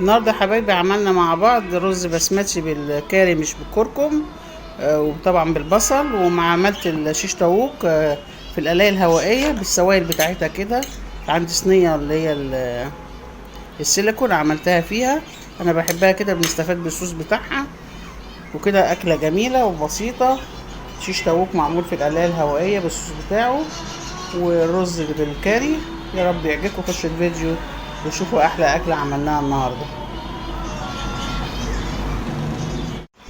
النهارده حبايبي عملنا مع بعض رز بسمتي بالكاري مش بالكركم، وطبعا بالبصل، ومع عملت الشيش طاووق في القلايه الهوائية بالسوائل بتاعتها كده. عندي صينية اللي هي السيليكون عملتها فيها، انا بحبها كده، بنستفاد بالصوص بتاعها وكده. اكله جميلة وبسيطة، شيش طاووق معمول في القلايه الهوائية بالصوص بتاعه والرز بالكاري. يا رب يعجبكم، خشوا الفيديو وشوفوا احلى اكله عملناها النهارده.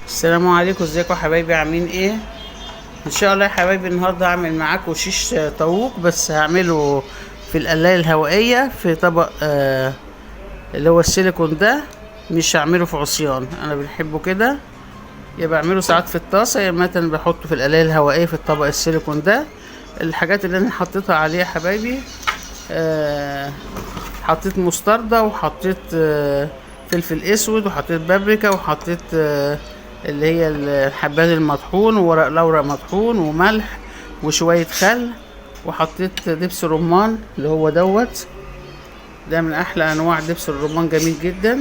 السلام عليكم، ازيكم يا حبايبي، عاملين ايه؟ ان شاء الله يا حبايبي النهارده هعمل معاكم شيش طاووق، بس هعمله في القلايه الهوائية في طبق اللي هو السيليكون ده، مش هعمله في عصيان، انا بنحبه كده، يا بعمله ساعات في الطاسه يا مثلا بحطه في القلايه الهوائية في الطبق السيليكون ده. الحاجات اللي انا حطيتها عليه يا حبايبي، حطيت مستردة، وحطيت فلفل اسود، وحطيت بابريكا، وحطيت اللي هي الحبان المطحون، وورق لورا مطحون، وملح، وشوية خل، وحطيت دبس رمان اللي هو دوت، ده من احلى انواع دبس الرمان، جميل جدا.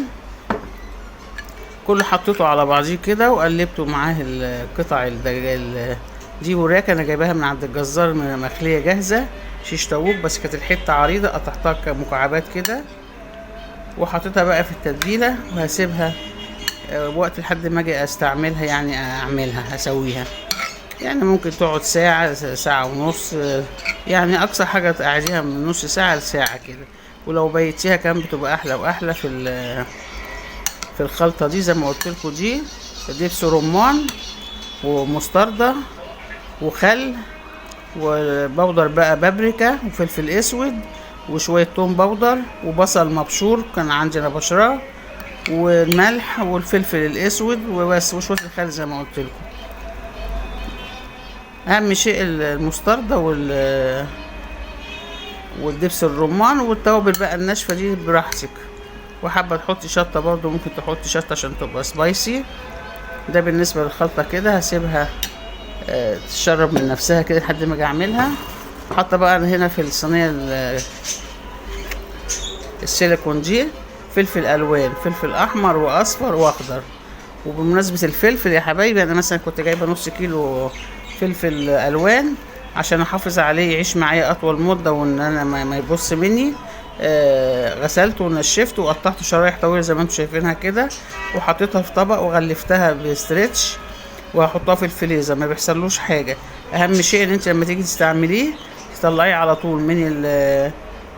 كله حطيته على بعضيه كده وقلبته معاه القطع الدجاج دي وراك، انا جايباها من عند الجزار مخليه جاهزة، شيش طاووق، بس كانت الحتة عريضة قطعتها كمكعبات كده، وحطيتها بقى في التتبيله، وهسيبها وقت لحد ما اجي استعملها، يعني اعملها هسويها، يعني ممكن تقعد ساعة، ساعة ونص، يعني اقصى حاجة تقعديها من نص ساعة لساعة كده، ولو بيتيها كمان بتبقى احلى واحلى في الخلطة دي. زي ما قلت لكم، دي دبس رمان ومستردة وخل وبودر بقى بابريكا وفلفل اسود وشوية توم بودر وبصل مبشور كان عندي انا بشراه، والملح والفلفل الاسود وبس، وشوية الخل زي ما قلت لكم. اهم شيء المستردة والدبس الرمان والتوابل بقى الناشفه دي براحتك، وحابة تحطي شطه برضو ممكن تحطي شطه عشان تبقى سبايسي. ده بالنسبة للخلطه كده، هسيبها تشرب من نفسها كده لحد ما اجي اعملها. حاطه بقى انا هنا في الصينية السيليكون دي فلفل الوان، فلفل احمر واصفر واخضر. وبمناسبة الفلفل يا حبايبي، انا مثلا كنت جايبه نص كيلو فلفل الوان عشان احافظ عليه يعيش معايا اطول مده، وان انا ما يبص مني. غسلته ونشفته وقطعته شرايح طويلة زي ما انتم شايفينها كده، وحطيتها في طبق وغلفتها ب stretch، وهحطها في الفريزر، ما بيحصلوش حاجة. اهم شيء ان انت لما تيجي تستعمليه تطلعيه على طول من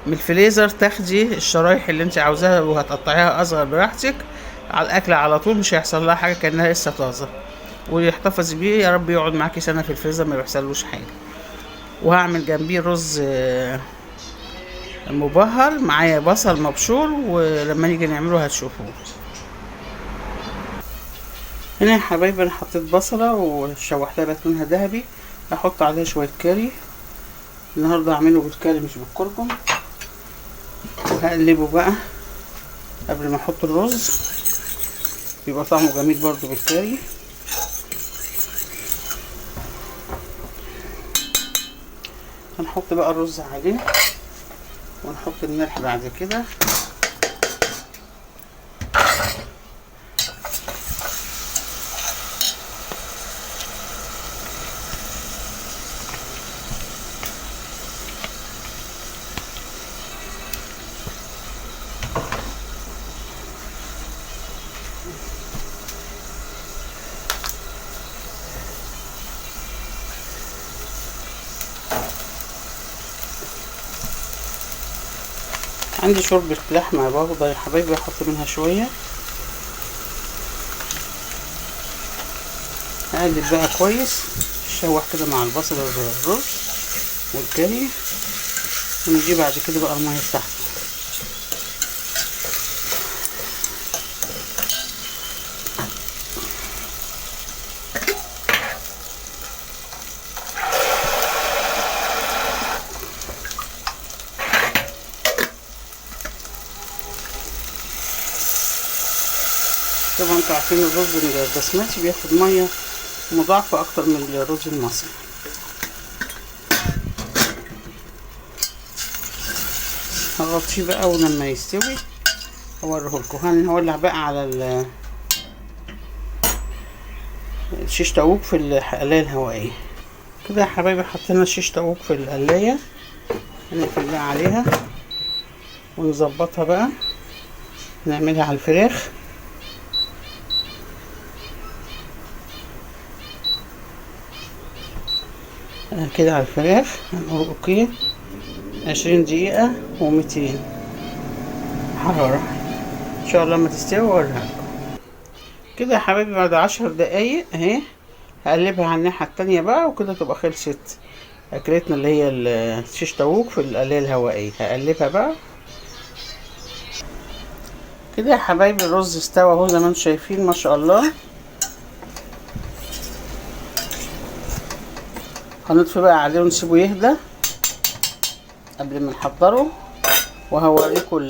الفريزر، تاخدي الشرايح اللي انت عاوزاها وهتقطعيها اصغر براحتك على الاكل على طول، مش هيحصل لها حاجة كانها لسه طازة، ويحتفظ بيه يا رب يقعد معاكي سنة في الفريزر ما بيحصلوش حاجة. وهعمل جنبيه رز مبهر، معايا بصل مبشور، ولما نيجي نعمله هتشوفوه. هنا يا حبايبي انا حطيت بصله وشوحتها بقت لونها ذهبي، هحط عليها شوية كاري. النهارده هعمله بالكاري مش بالكركم، وهقلبه بقى قبل ما احط الرز، بيبقى طعمه جميل برضو بالكاري. هنحط بقى الرز عليه ونحط الملح بعد كده. عندي شوربة لحمة برضه يا حبايبي، هحط منها شوية، هقلب بقى كويس، شوح كده مع البصل الرز والكاري، ونجيب بعد كده بقى المية بتاعته. طبعا انتوا عارفين الرز البسمتي بياخد مية مضاعفه اكتر من الرز المصري. هغطيه بقى، ولما يستوي اوريهولكم. هنولع بقى على الشيش طاووق في القلايه الهوائية. كده يا حبايبي حطينا الشيش طاووق في القلايه، هنقفل بقى عليها ونظبطها بقى، نعملها على الفراخ. كده على الفراخ هنقول okay 20 دقيقة و200 حرارة ان شاء الله ما تستوي واوريها لكم. كده يا حبايبي بعد 10 دقايق اهي هقلبها على الناحية التانية بقى، وكده تبقى خلصت اكلتنا اللي هي الشيش طاووق في القلاية الهوائية. هقلبها بقى كده يا حبايبي. الرز استوى اهو زي ما انتم شايفين ما شاء الله. هنطفي بقى عليه ونسيبه يهدى قبل ما نحضره، وهوريكم